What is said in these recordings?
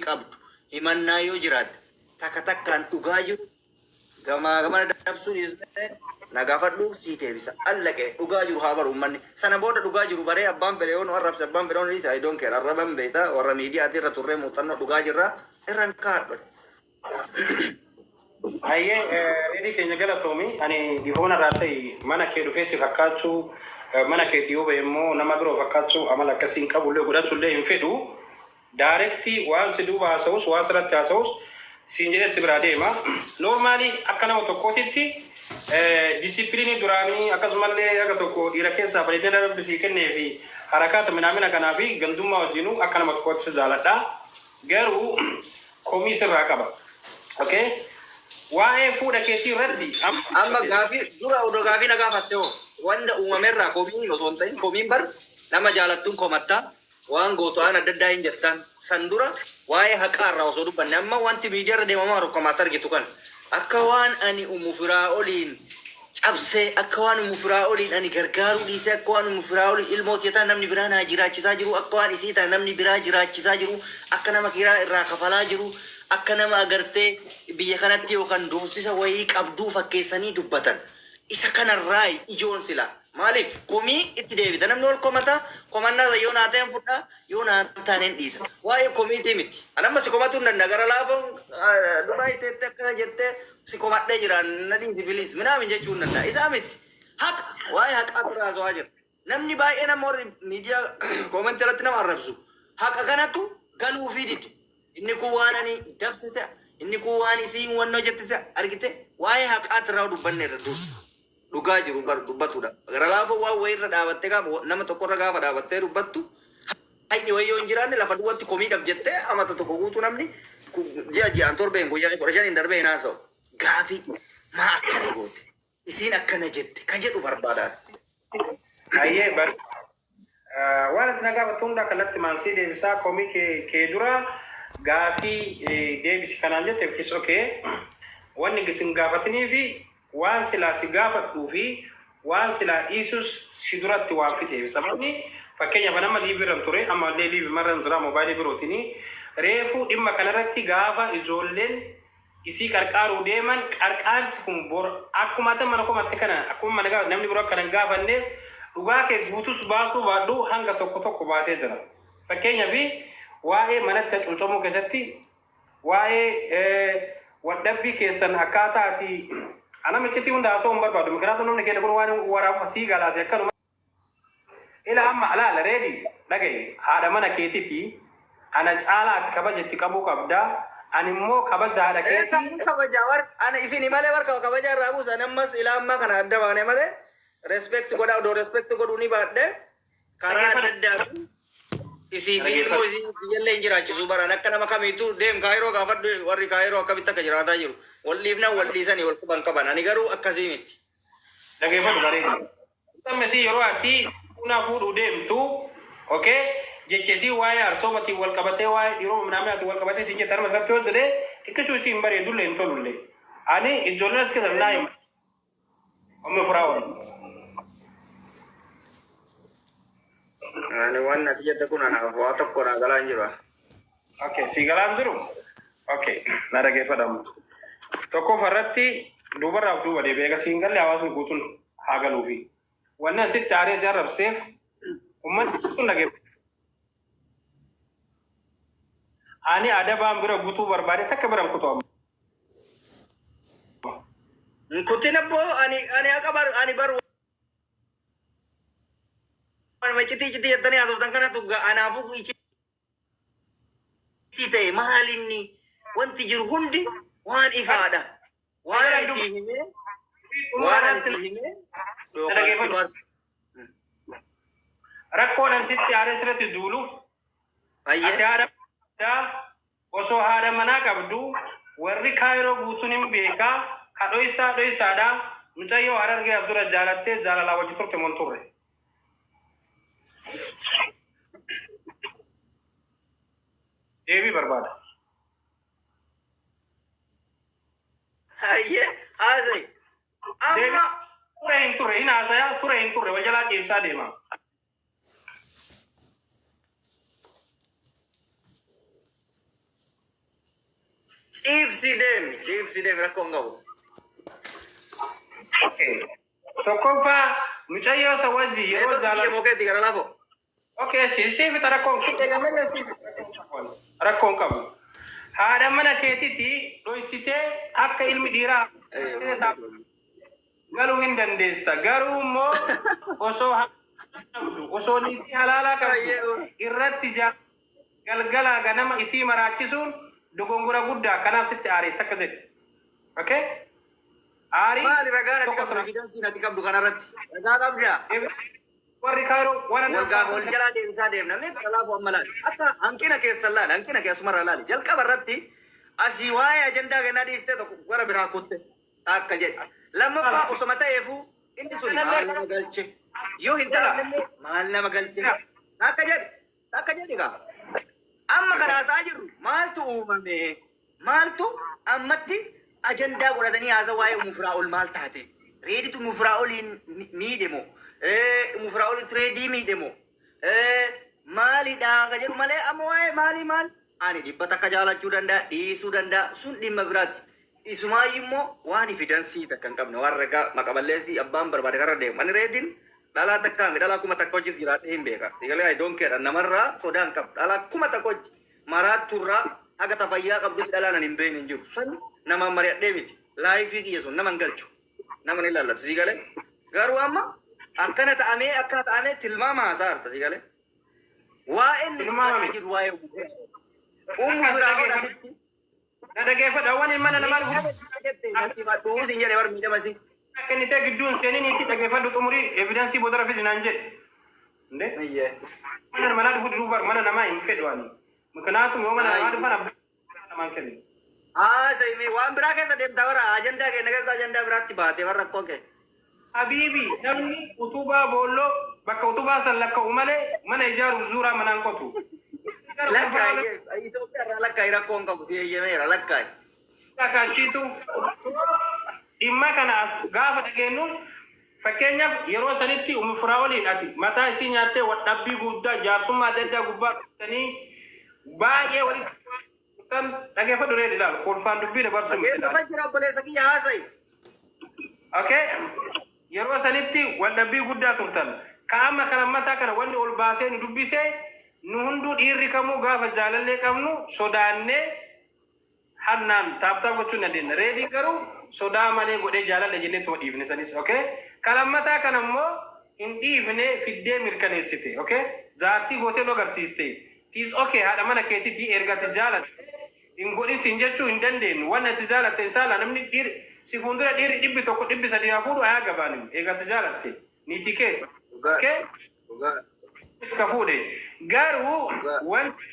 Qabdu himannaa yoo jiraate takka takkaan dhugaa jiru gamaa gamana dabsuun dhiistee na gaafadhu, sii deebisa. Allaqe, dhugaa jiru haa baru uummanni. Sana booda dhugaa jiru baree abbaan fedhe yoo nu arrabse, abbaan fedhe yoo nu dhiise, I don't care. Arraban beekta, warra miidiyaati irra turree muuxannoo dhugaa jirra irraan kaadhu. Hayyee, reedii keenya, galatoomi. Ani dhiifama irraa ta'e mana kee dhufee si fakkaachuu, mana keetii yoo ba'e immoo nama biroo fakkaachuu amala akkasii hin qabullee, godhachuullee hin fedhu. Direct waan si duuba haasa'us, waan sirratti haasa'us siin jedhee si biraa deema. Normally akka nama tokkootitti discipline duraanii, akkasumallee akka tokko dhiira keessaa bareedina Rabbi sii kennee fi harakaata minaamina kanaa fi gandummaa wajjinuu akka nama tokkootti si jaaladha. Garuu komii sirraa qaba. Okay? Waa'ee fuudha keetii irratti Amma gaafii dura odoo gaafii na gaafatte hoo, wanta uumamerraa komiin osoo hin ta'in, komiin bar nama jaalattuun komattaa, waan gootu waan adda addaa hin jettaan. San dura waa'ee haqaa irraa osoo dubbanne, amma wanti miidiyaa irra deemamaa rukkamaa argitu kan akka waan ani umu firaa oliin cabsee, akka waan umu firaa oliin ani gargaaruu dhiisee, akka waan umu firaa oliin ilmoo tiyataa namni biraa naa jiraachisaa jiru, akka waan isii ta'an namni biraa jiraachisaa jiru, akka nama kiraa irraa kafalaa jiru, akka nama agartee biyya kanatti yookaan doorsisa wayii qabduu fakkeessanii dubbatan. Isa kanarraa ijoon sila maaliif komii itti deebita? Namni ol komata, komannaa yoo naa ta'en fudha, yoo naa taaneen dhiisa. Waa'ee komiitii miti. An amma si komatuu hin danda'a. Gara laafoon duraa itteetti akkana jettee si komadhee jira, na dhiisi bilis minaamin jechuu hin danda'a. Isaa miti, haqa, waa'ee haqaa bira haasawaa jira. Namni baay'ee nama warri miidiyaa comment irratti nama arrabsu haqa kanatu galuufii dide. Inni kun waan ani dabsise, inni kun waan isiin wannoo jettise argite. Waa'ee haqaati irraa dubbanne irra dursa dhugaa jiru bar dubbatudha. Gara laafoo waan wayirra dhaabattee gaafa nama tokkorra gaafa dhaabattee dubbattu, hayni wayii yoo hin jiraanne lafa duwwaatti komiidhaaf jettee amata tokko guutuu namni ji'a ji'aan, torbeen, guyyaa 15n darbee hin haasa'u. Gaafii maa akkana goote, isiin akkana jette ka jedhu barbaadaan. Hayyee, bar waan ati na gaafattu hunda kallattii maansii deebisaa. Komii kee dura gaafii deebisi kanaan jette is okay. Wanni isin gaafatinii fi waan silaa si gaafadhuu fi waan silaa dhiisus si duratti waan fixeef. Sababni fakkeenyaaf nama live irra ture, ammallee live marra jira moobaayilii birootiin. Reefuu dhimma kanarratti gaafa ijoolleen isii qarqaaruu deeman, qarqaarsi kun bor akkuma ati mana komatte kana, akkuma mana gaafa namni biroo akkana hin gaafanneef, dhugaa kee guutus baasuu baadhu hanga tokko tokko baasee jira. Fakkeenyaaf waa'ee manatti hacuucamuu keessatti, waa'ee waldhabbii keessan, akkaataa ati ana miccitii hunda haasa'uu hin barbaadu. Mikinaatu namni keenya kun waan waraabuma sii galaase akkanuma. Ila amma alaala reedi dhagaye, haadha mana keetiti ana caalaa ati kabaja itti qabuu qabda. Ani immoo kabaja haadha keetii. Kan kabaja war ana isini malee barka kabaja irraa buusan. Ammas ila ammaa kana adda baane malee respect godha. Odoo respect godhuu ni baadhe karaa adda addaa isii fi ilmoo isii biyyallee hin jiraachisu baraan akka nama kamiitu deem Kaayiroo gaafadhu. Warri Kaayiroo akkamitti akka jiraataa jiru, wal dhiifnaan wal dhiisanii wal quban qaban. Ani garuu akkasii miti. Dhageeffadhu bareedu. Amma isii yeroo ati bunaa fuudhuu deemtu, okay, jecha isii waa'ee arsoomatiin wal qabatee, waa'ee dhiiroma minaaminaatiin wal qabatee siin jette, harma isatti yoo jedhee xiqqishuu isii hin bareedullee, hin tolullee. Ani ijoolleen achi keessa naa hima. Ummi Firaa'ol. Ani waan ati jette kun anaaf waa tokko naa galaa hin jiru. Okay, si galaan jiru? Okay, na dhageeffadhamu. Tokkoffaa irratti duubarraaf duuba deebi'ee egaa siin galle, hawaasni guutuun haa galuufi. Wanni asitti aaree si arrabseef uummanni guutuun dhageeffatu. Ani adabaan bira guutuu barbaade takka bira hin kutu amma. Kutin abboo, ani haqa bar ani bar citii citii jettanii haasoftan kanatu anaafuu icitii ta'e. Maalinni wanti jiru hundi waan ifaadha. Waan ani sii himee, waan ani sii himee dhooqatti bar. Rakkoon ani sitti aaree sirratti duuluuf ati haadha qabdaa, osoo haadha manaa qabdu warri Kaayiroo guutuun hin beekaa, ka dhoysaa dhoysaadha. Mucayyoo Harargee as dura jaalattee jaalalaa wajji turte moo hin turre? Deebii barbaada. Hayyee, haasa'e. Deebii. Amma Ture hin turre? Hin haasayaa, ture hin turre? Wal jalaa ciibsaa deema. Ciibsii deemi, ciibsii deemi, rakkoo hin qabu. Okay. Tokkoffaa, mucayyoo isa wajji yeroo Neetworkii kiyya jaalala. mokeetti gara laafoo. Okay, si fixa, rakkoon fixee gamallee si fixa, rakkoon qabu. Haadha mana keetiti dhoysitee akka ilmi dhiiraa galuu hin dandeessa. Garuu immoo osoo qabdu, osoo niitii halaalaa qabdu irratti galgalaa ganama isii maraachisuun dogongora guddaa. Kanaaf sitti aaree takka jedhe. Okay? Aarii Maali ragaan ati tokko qabdu, evidenceiin ati qabdu kanarratti? Ragaa qabdaa? Warri Kaayiroo warra Wal gaafa wal jalaa deebisaa deemna. Mee gara laafoo amma laali. Akka hanqina keessan laali, hanqina keessumarra laali. Jalqaba irratti asii waa'ee ajandaa kennaa dhiistee tokko gara biraa kutte. Akka jedhe. Lammaffaa, osoma ta'eefuu inni sun maal nama galche? Yoo hin taanellee maal nama galche? Akka jedhe. Akka jedhe gaa. Amma kan haasa'aa jirru maaltu uumame? Maaltu ammatti ajandaa godhatanii haasa waa'ee Umufiraa ol maal taate? Reeditu Umufiraa oliin miidhe moo? Umufiraa olitti reedii miidhe moo? Maalidha ka jedhu malee, amma waa'ee maalii maal? Ani 100 jaalachuu danda'a, dhiisuu danda'a, sun dhimma biraati. Isumaayyuu immoo waan evidence takka hin qabne, waan ragaa maqaballeessii abbaan barbaade karra deemu. Ani reediin dhalaa takkaa mi dhalaa 1000 hojis jiraadhee hin beeka. Sigalee, I don't care, namarraa sodaa hin qabu. Dhalaa 1000 hojii maraatturraa haga tafayyaa qabdutti dhalaan ani hin beekne hin jiru. Sun namaan mari'adhee miti. Life kiyya sun nama hin galchu. Nama ni ilaallatu sigalee. Garuu amma akkana ta'amee akkana ta'amee tilmaama haasaa harta sigalee. Waa'een nuti Tilmaama dubbataa miti. jiru waa'ee Ummu Firaa'oon asitti. Na dhageeffadha, waan mana namaa dhufu. Miidhama si jette natti madhuu sin jedhe bar, miidhama si. Kennitee gidduun seeniniitti dhageeffadhu, xumurii evidence booda fidi naan jedhe. Inde? Iyyee. Mana manaa dhufu duduu bar, mana namaa hin fedhu ani. Miknaatum yoo mana namaa dhufan abbaa namaan kennu. Haasa'ime, waan biraa keessa deemta bara, ajandaa keenya keessa ajandaa biraatti baate bara, rakkoo kee. Habiibi, namni utubaa boolloo bakka utubaa san lakka'u malee mana ijaaruuf zuuraa manaan qotu. Lakkaa'i, Itoophiyaa irraa lakkaa'i, rakkoo hin qabu, si eeyyameera, lakkaa'i. Kaashiitu dhimma kana as gaafa dhageenyuuf, fakkeenyaaf yeroo sanitti Ummu Firaa'oliin ati mataa isii nyaattee wadhabbii guddaa jaarsummaa adda addaa gubbaa qabatanii baay'ee walitti kan dhageeffadhu, reedi ilaalu kolfaan dubbii dabarsuu miti ilaali. Dhaggeeffata jira, obboleessa kiyya, haasa'i. Okay. Yeroo sanitti waldhabbii guddaa turtan. Ka amma kana mataa kana wanni ol baasee nu dubbisee, nu hunduu dhiirri kamuu gaafa jaalallee qabnu sodaannee hannaan tap tap gochuu hin dandeenya. Reedii garuu sodaa malee godhee jaalalle jennee tuma dhiifne sanis. Okay. Ka lammataa kana immoo hin dhiifne, fiddee mirkaneessite. Okay. Jaartii gootee nu agarsiiste. Tiis okay, haadha mana keetitii erga ati jaalatte hin godhin siin jechuu hin dandeenyu. Wanni ati jaalatte, inshallah, namni dhiirri si fuuldura dhiirri 100, 300 haa fuudhu, ayaa gabaanimu eega ati jaalatte niitii keeti. Dhugaa. Okay. Dhugaa. Ka fuudhe. Garuu Dhugaa. wanti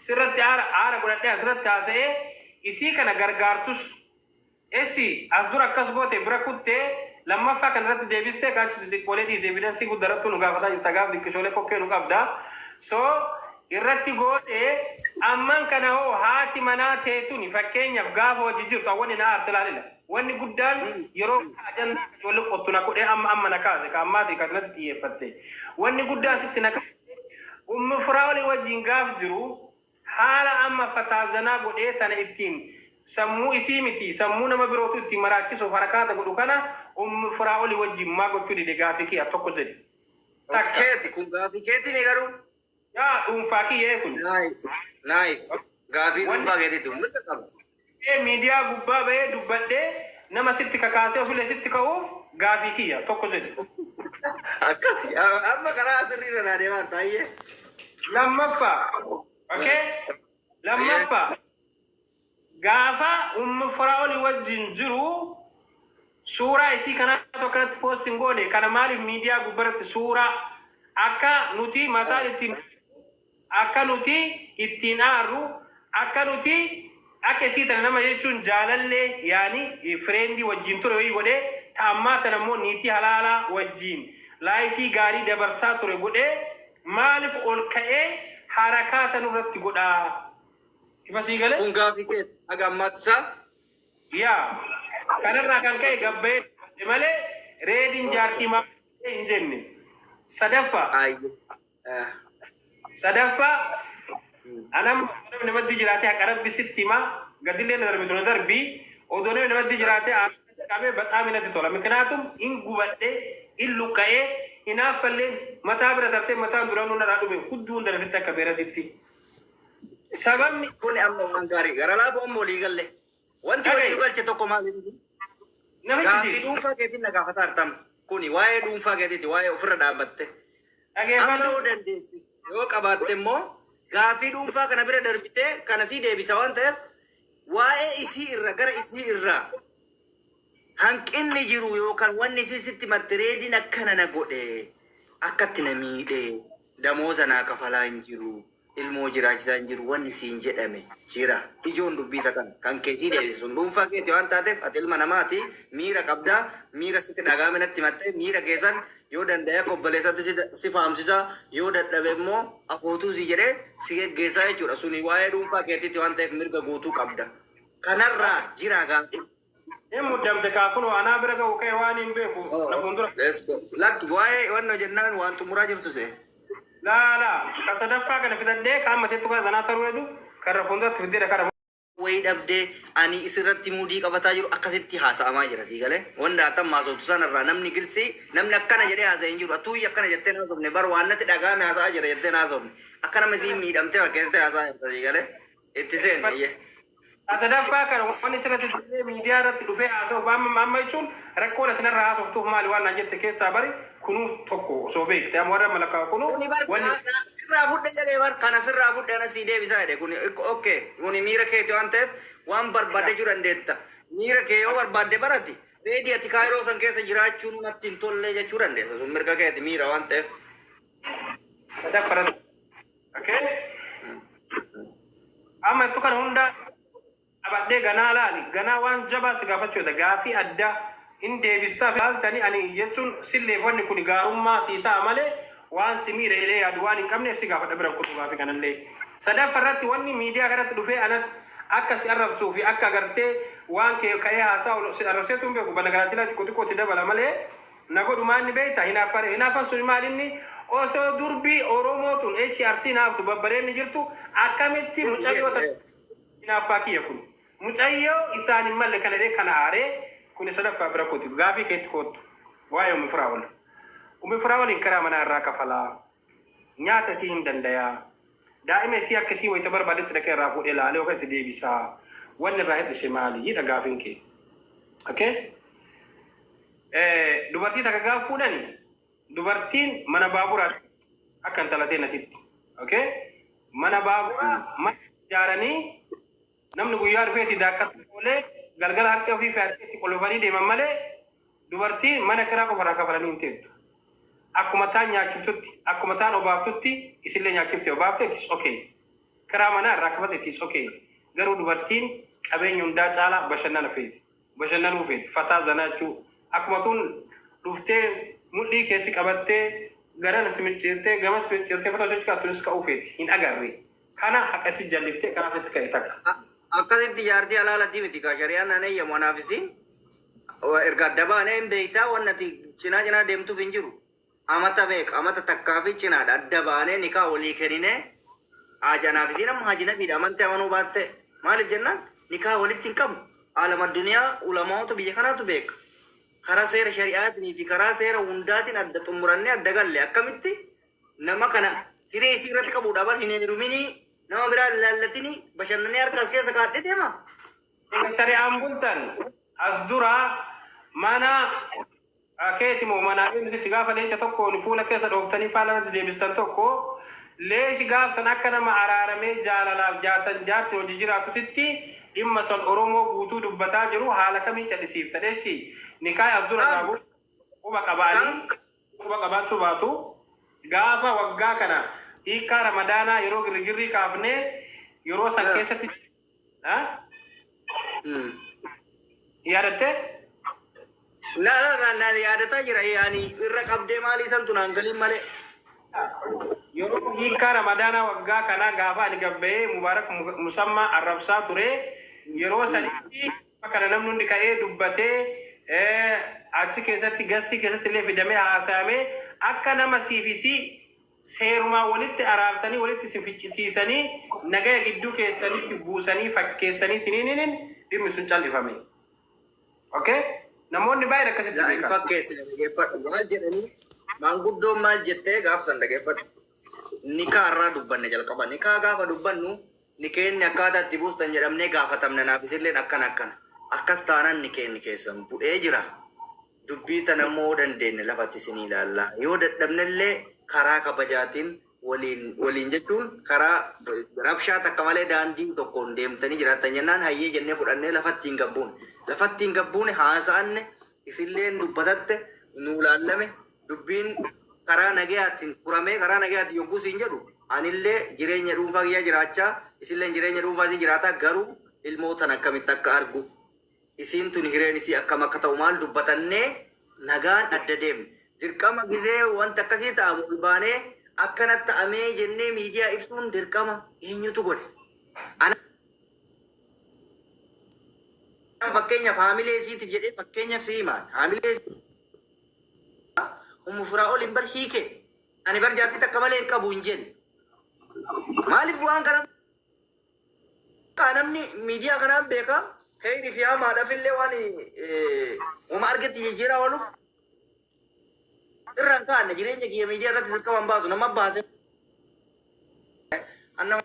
sirratti aara aara godhadhee asirratti haasa'ee isii kana gargaartus, esi as dura akkas goote bira kuttee lammaffaa kana irratti deebistee kaachi xixiqqoolee dhiise, evidence guddarattu nu gaafataa jirta, gaaf xiqqishoolee kokkee nu qabda. So irratti goote, amman kana hoo haati manaa teetuni, fakkeenyaaf gaafa hojii jirtu, wanni na aarse laalila. Wanni guddaan yeroo ajandaa ijoollee qottu na godhee amma amma na kaase ka ammaati kan irratti xiyyeeffatte. Wanni guddaan sitti na kaase, Ummu Firaa'olii wajjin gaaf jiru haala amma fataazanaa godhee tana ittiin sammuu isii miti sammuu nama birootu ittiin maraachisuuf harakaata godhu kana Ummu Firaa'olii wajjin maa gochuu dide, gaafii kiyya tokko jedhe. Takka. Keeti kun gaafii keeti mi garuu? Yaa, dhuunfaa kiyyee kun. Nice. Nice. Gaafii dhuunfaa keetiitti mirga qaba. Miidiyaa gubbaa bahee dubbadhee nama sitti kakaasee ofillee sitti ka'uuf gaafii kiyya tokko jedhe. Akkas amma karaa sirrii irra deemaa taayyee. Lammaffaa. Okay? Lammaffaa. Gaafa Ummu Firaa'olii wajjin jiru suuraa isii kanatu akkanatti post hin goone kana maaliif miidiyaa gubbaratti suuraa akka nuti mataan ittiin, akka nuti ittiin aarru, akka nuti akka isii tana nama jechuun jaalallee yaani friend wajjin ture wayii godhee, ta'ammaa tana immoo niitii halaalaa wajjin life gaarii dabarsaa ture godhee maaliif ol ka'ee harakaata nurratti godhaa? Ifa sii galee? Kun gaafii keeti. Haga ammaatti isaa. Yaa, kanarraa kan ka'e gabbayee malee reediin jaartii maal hin jenne. Sadaffaa. Ayyee. Sadaffaa, anam namatti jiraate haqa Rabbi sitti himaa. Gadillee na darbitu na darbii odoo namni namatti jiraatee qabee baxaami natti tola. Miknaatum in gubadhee in luqqa'ee hinaaffallee mataa bira tartee mataan duraanuu narraa dhume hudduu hunda lafitti akka beeratitti. Sababni Kun amma waan gaarii gara laafoo amma walii galle. Wanti walii galche tokko maal inni? Nama Gaaffii jisiisa. Dhuunfaa keetiin na gaafata artama. Kuni waa'ee dhuunfaa keetiiti, waa'ee ofirra dhaabbatte. Amma Dhageeffadhu. yoo dandeesse yoo qabaatte immoo gaaffii dhuunfaa kana bira darbitee kana sii deebisa waan ta'eef, waa'ee isii irra gara isii irraa hanqinni jiru yookaan wanni isii sitti matte, reediin akkana na godhe, akkatti na miidhe, damooza naa kafalaa hin jiru, ilmoo jiraachisaa hin jiru, wanni siin jedhame jira. Ijoon dubbii isa kana kan keessii deebise sun dhuunfaa keeti waan taateef, ati ilma namaati, miira qabdaa, miira sitti dhagaame natti matte, miira keessan yoo danda'e akka obboleessatti si faamsisa, yoo dadhabe immoo afootuu si jedhee si geggeessaa jechuudha. Suni waa'ee dhuunfaa keetiiti waan ta'eef mirga guutuu qabda. Kanarraa jira gaaffii. Hin muddamte kaa kun anaa bira ga'u ka'e waan hin beeku na fuuldura. Let's go. Lakki, waa'ee wanno jennaan waan xumuraa jirtu see. Laa laa, ka sadaffaa kana fidadhee kaan mateettu kana tanaa taruu hedu karra fuulduratti fiddeedha kara. Wayii dhabdee ani isirratti muudii qabataa jiru akkasitti haasa'amaa jira sii galee. Wanda atam maasoftu sanarraa namni gilsii namni akkana jedhee haasa'e hin jiru. Atuu akkana jettee haasofne bar, waan natti dhagaame haasa'aa jira jettee haasofne. Akka nama isiin miidhamtee fakkeessitee haasa'aa jirta sii galee. Itti seenne iyyee. Sadaffaa kana wanni sirratti dhufee miidiyaa irratti dhufee haasa'u amma amma jechuun rakkoo ati narra haasoftuuf maali waan naan jette keessaa bari kunuu tokko osoo beekte amma warra malakkaa kunuu Kuni bar wanni sirraa fudhe jedhee bar, kana sirraa fudhe, ana sii deebisaa jedhe. Kuni okay, kuni miira keeti waan ta'eef waan barbaadde jechuu dandeetta. Miira kee yoo barbaadde barati. Reedii, ati Kaayiroo san keessa jiraachuun natti hin tolle jechuu dandeessa. Sun mirga keeti miira waan ta'eef. Sadaffaa irratti. Okay? Amma ittu kana hunda qabadhee ganaa laali, ganaa waan jabaa si gaafachuudha, gaafii addaa hin deebistaa laaltanii. Ani jechuun silleef wanni kun gaarummaa sii ta'a malee waan si miidha jedhee yaadu waan hin qabneef si gaafadha biran kutuu gaafii kanallee. Sadaffaa irratti wanni miidiyaa kanatti dhufee ana akka si arrabsuu fi akka agartee waan kee ka'ee haasaa si arrabseetu hin beeku, bana garaachilaa xiqqoo xiqqootti dabala malee na godhu maal beekta? Hinaaffare. Hinaaffan sun maal inni? Osoo durbii Oromoo tun eeshi Arsii naaftu babbareenni jirtu, akkamitti mucayyoo hinaaffaa kiyya kun mucayyoo isaan hin malle kana jedhee kana aaree. Kuni sadaffaa bira kooti. Gaafii keetti koottu. Waa'ee Ummi Firaa'ol, Ummi Firaa'oliin karaa manaa irraa kafalaa, nyaata isii hin dandayaa, daa'ima isii akka isii wayita barbaadetti dhaqee irraa fuudhee laalee yookaan itti deebisaa, wanni irraa hir'ise maali hidha gaafiin kee? Okay, dubartii takka gaaf fuudhani, dubartiin mana baaburaati akka intala teenatitti. Okay, mana baaburaa mana ijaaranii namni guyyaa dhufeeti daakkatu oolee galgala harka ofii fe'atee itti qolofanii deeman malee dubartiin mana kiraa qofa irraa kafalanii hin teettu. Akkuma taan nyaachiftutti, akkuma taan obaaftutti isillee nyaachifte obaafte, it is okay. Kiraa manaa irraa kafate, it is okay. Garuu dubartiin qabeenya hundaa caalaa bashannana feeti. Bashannanuu feeti. Fataa zanaachuu. Akkuma tun dhuftee mudhii keessi qabattee garana si micciirtee gamas si micciirtee fataa sochii kaattunis ka'uu feeti. Hin agarre. Kana haqa si jalliftee kanaaf itti ka'e takka. Akkasitti jaartii alaalatii miti kaa shari'aan naan eeyyamu anaaf isiin. Erga adda baanee hin beektaa, wanni ati cinaa cinaa deemtuuf hin jiru. Amata meeqa, amata takkaa fi cinaadha adda baanee nikaa walii kenninee anaaf isiin amma hajinabiidha, amantee amanuu baatte. Maaliif jennaan nikaa walitti hin qabnu. Aalama addunyaa ulamaa'ota biyya kanaatu beeka. Karaa seera shari'aatinii fi karaa seera hundaatiin adda xumurannee adda galle. Akkamitti nama kana hiree isii irratti qabuudha bar, hin heeruminii, nama biraa hin laallatinii, bashannanee harka as keessa kaadhee deema. Shari'aan bultan as dura mana keeti moo mana eenyutti gaafa leenca tokkoon fuula keessa dhooftanii faana irratti deebistan tokko leeshi gaafsan akka nama araaramee jaalalaaf jaarsan jaartiin hojii jiraatutitti dhimma san Oromoo guutuu dubbataa jiru haala kamiin cal'isiifta dheessi nikaa as dura irraa quba qabaanii quba qabaachuu baatu gaafa waggaa kana hiikkaa Ramadaanaa yeroo girgirrii kaafnee yeroo san keessatti yaadattee? Na na na na yaadataa jira, yaani irra qabdee maalii san tunaan galiin malee. Yeroo hiikkaa Ramadaanaa waggaa kanaa gaafa ani gabba'ee Mubaarak Musammaa arrabsaa ture, yeroo sanitti kana namni hundi ka'ee dubbatee, achi keessatti gastii keessatti illee fidamee haasa'amee akka nama siif isii Seerumaa walitti araarsanii, walitti si ficcisiisanii, nagaya gidduu keessanitti buusanii, fakkeessanii tiniiniin dhimmi sun callifame. Okay? Namoonni baay'een akkasitti Yaa hin beekan. Fakkeessine, dhageeffadhu. Maal jedhanii maanguddoon maal jettee gaaf san, dhageeffadhu. Nikaa irraa dubbanne jalqaba. Nikaa gaafa dubbannu nikeenni akkaataa itti buustan jedhamnee gaafatamne, naaf isilleen akkana akkana. Akkas taanaan nikeenni keessan bu'ee jira. Dubbii tana immoo dandeenye lafatti isinii ilaalla. Yoo dadhabnellee karaa kabajaatiin waliin waliin jechuun karaa rabshaa takka malee daandii tokkoon deemtanii jiraattan jennaan, hayyee jennee fudhannee lafatti hin gabbuune. Lafatti hin gabbuune, haasa'anne, isilleen dubbatatte, nuu laallame, dubbiin karaa nagayaatiin furamee. Karaa nagayaatiin yogguu siin jedhu, anillee jireenya dhuunfaa kiyyaa jiraachaa, isilleen jireenya dhuunfaa isii jiraataa, garuu ilmootan akkamitti akka argu, isiin tun hireen isii akkam akka ta'u maal dubbatannee nagaan adda deemne. Dirqama gizee wanti akkasii ta'amu ol baanee akkanatti ta'amee jennee miidiyaa ibsuun dirqama eenyutu godhe? Ana fakkeenyaaf haamilee isiitiif jedhee, fakkeenyaaf si himaan, haamilee Ummu Firaa'ol hin bar hiike. Ani bar jaartii takka malee hin qabu hin jenne. Maaliif waan kana namni miidiyaa kanaan beeka? Kheyri fi hamaadhaaf illee waan uma argetti jijjiiraa ooluuf irraan kaa'anne. Jireenya kiyya miidiyaa irratti dirqama hin baasu, nama baase. Anna